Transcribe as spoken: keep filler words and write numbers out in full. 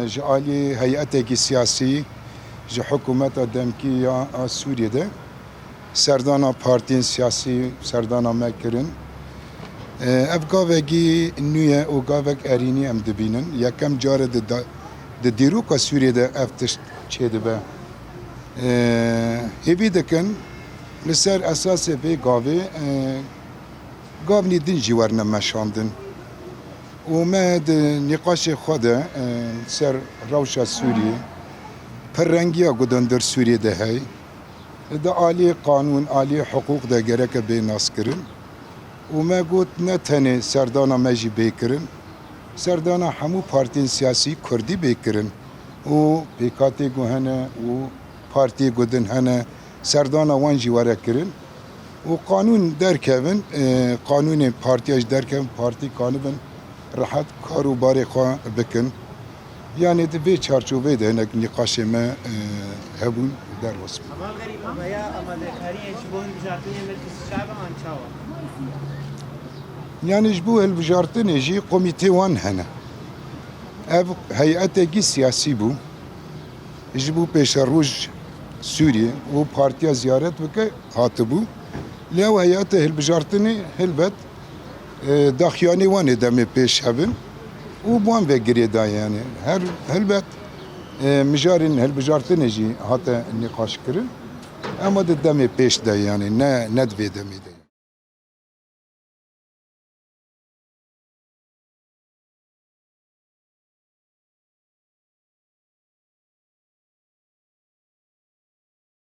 Ji alî heyetekî siyasî ji hikûmeta demkî ya a Sûriyê de serdana partiyên siyasî serdana me kirin. Ev gavekî nû ye û gavek erînî em dibînin. Yekem care di da-, di dîroka Sûriyê de ev tişt çêdibe. Hêvî dikin li ser esasê vê gavê gavnî din jî werine meşandin. Û me di nîqaşê xwe de ser rewşa Sûriyê, pirrengiya ku di hundir Sûriyê de heye, di aliyê qanûn, aliyê hiqûq de gereke bê naskirin. Û me got ne tenê serdana me jî bê kirin, serdana hemû partiyên siyasî kurdî bê kirin û pêkhatê ku hene û partiyê ku din hene serdana wan jî were kirin û qanûn derkevin, e, qanûnên partiya jî derkevin, partî kanibin rehet kar û barê xwe bikin. Yanî di vê çarçoveyê de hinek nîqaşê me, e, hebûn derbas bûn. Heval Xerîb, heya amadekariyê ji bo hilbijartinê Meclîsê Şe'b an çawa? Yanî ji bo hilbijartinê jî komîtê wan hene. Ev heyetekî siyasî bû. Ji bo pêşeroj Sûriyê û partiya ziyaret bike hatibû. Lê ew heyetê hilbijartinê helbet, e, daxuyanî wan ê demê pêş hebin û bi wan ve girêdayî, yanî her, helbet, e, mijarên hilbijartinê jî hate nîqaşkirin. Ema di demê pêş de, yanî ne, ne di vê demê de.